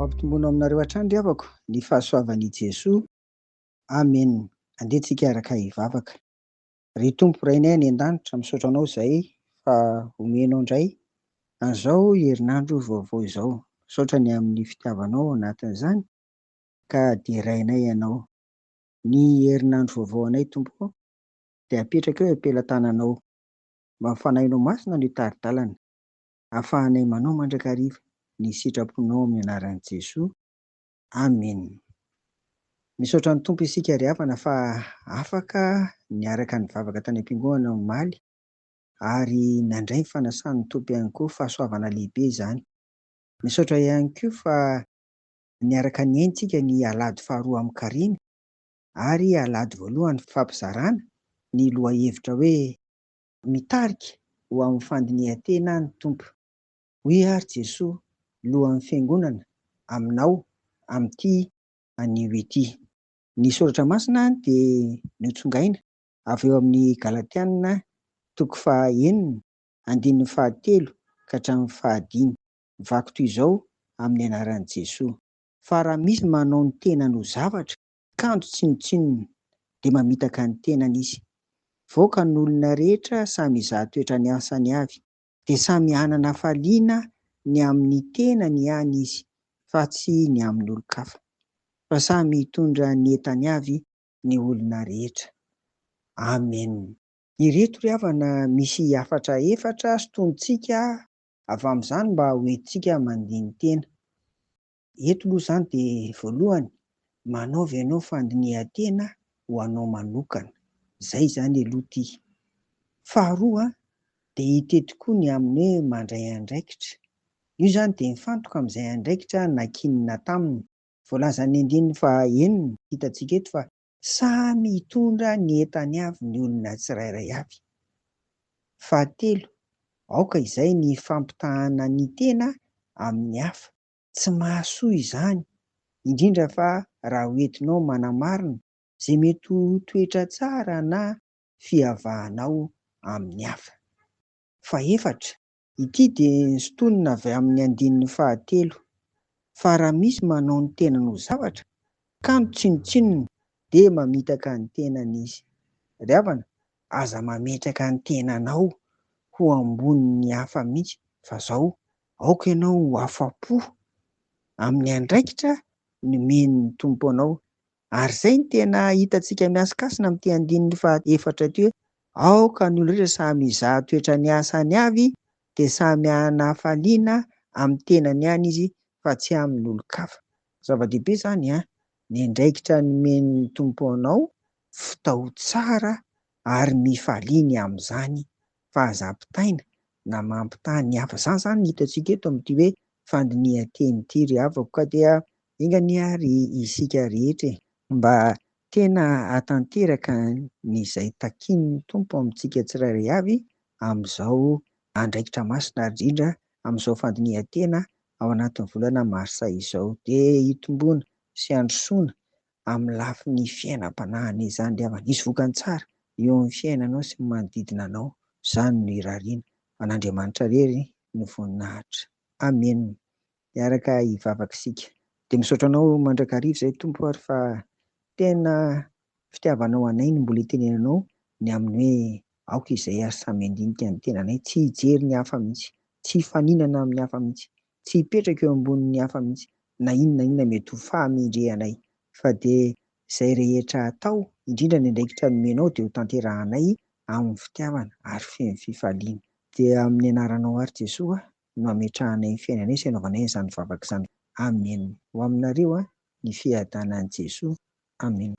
Ampitomboina aminareo hatrany ry havako ny fahasoavan'i Jesoa. Amen. Andeha tsika hiaraka hivavaka. Ry Tompo Rainay any an-danitra, misaotra Anao izahay fa omenao indray an'izao herinandro vaovao izao. Misaotra ny amin'ny fitiavanao ao anatin'izany ka derainay Ianao. Ny herinandro vaovao anay Tompo ô dia apetraka eo am-pelatananao mba ny Fanahinao Masina no hitari-dalana ahafahanay manao mandrakariva ny sitraponao amin'ny anaran'i Jesoa. Amen. Misaotra ny Tompo isika ry havana fa afaka niaraka nivavaka tany am-piangonana omaly ary nandray ny fanasan'ny Tompo ihany koa, fahasoavana lehibe izany. Misaotra ihany koa fa niaraka niaintsika ny alahady faharoa amin'ny karemy ary alahady voalohany fampizarana ny lohahevitra hoe mitarika ho amin'ny fandinihan-tena ny Tompo. Hoy ary Jesoa, Lohan'ny Fiangonana, aminao, amin'ity anio ity. Ny Soratra Masina dia notsongaina avy eo amin'ny Galatiana toko faha-enina, andininy fahatelo ka hatramin'ny fahadimy. Mivaky toy izao amin'ny anaran'i Jesoa. Fa raha misy manao ny tenany ho zavatra, kanjo tsinontsinona, dia mamitaka ny tenany izy. Voaka ny olona rehetra samy hizaha toetra ny asany avy, dia samy hanana hafaliana ny amin'ny tenany ihany izy, fa tsy ny amin'olon-kafa. Fa samy hitondra ny entany avy ny olona rehetra. Amen. Ireto ry havana misy hafatra efatra sintonintsika avy amin'izany mba ho entintsika mandini-tena. Eto aloha izany dia voalohany, manaova ianao fandinihan-tena ho anao manokana. Izay izany aloha ity. Faharoa dia hita eto koa ny amin'ny hoe mandray andraikitra. Io izany dia mifantoka amin'izay andraikitra nankinina taminy. Voalazan'ny andininy faha-enina hitantsika eto fa samy hitondra ny entany avy ny olona tsirairay avy. Fahatelo, aoka izay ny fampitahana ny tena amin'ny hafa. Tsy mahasoa izany, indrindra fa raha hoentinao manamarina izay mety ho toetra tsara na fiavahanao amin'ny hafa. Fahefatra, ity dia nosintonina avy amin'ny andininy fahatelo, fa raha misy manao ny tenany ho zavatra, kanto tsinontsinona, dia mamitaka ny tenany izy. Ry havana, aza mametraka ny tenanao ho ambonin'ny hafa mihitsy fa zao, aoka ianao ho afa-po amin'ny andraikitra nomen'ny Tompo anao. Ary izay no tena hitantsika mihasikasina amin'ity andininy faha-efatra ity hoe, aoka ny olona rehetra samy hizaha toetra ny asany avy dia samy hanafaliana amin'ny tenany ihany izy fa tsy amin'olon-kafa. Zava-dehibe izany an! Ny andraikitra nomen'ny Tompo anao, vitao tsara ary mifalia ny amin'izany fa aza ampitaina na mampitaha ny hafa. Izany izany no hitantsika eto amin'ity hoe fandinihan-teny ity ry havako ka dia enga anie ary isika rehetra e, mba tena hahatanteraka ny izay takian'ny Tompo amintsika tsirairay avy amin'izao andraikitra masina ary indrindra amin'izao fandinihan-tena ao anatin'ny volana marsa izao. Dia hitomboana sy handrosoana amin'ny lafiny fiainam-panahina izany ry havana. Hisy vokany tsara eo amin'ny fiainanao sy ny manodidina anao. Izany no irariana. Ho an'Andriamanitra irery no voninahitra. Amena. Hiaraka hivavaka isika. Dia misaotra anao mandrakariva izay Tompo ary fa tena fitiavanao anay no mbola itenenanao ny amin'ny hoe aoka izay ary samy handinika ny tenanay, tsy hijery ny hafa mihitsy, tsy hifaninana amin'ny hafa mihitsy, tsy hipetraka eo ambonin'ny hafa mihitsy na inona na inona mety ho fahamendrehanay fa dia izay rehetra atao, indrindra ny andraikitra nomenao dia ho tanterahanay amin'ny fitiavana ary feno fifaliana. Dia amin'ny anaranao àry Jesoa no ametrahanay ny fiainanay sy anaovanay an'izany vavaka izany. Amen. Ho aminareo ny fiadanan'i Jesoa. Amen.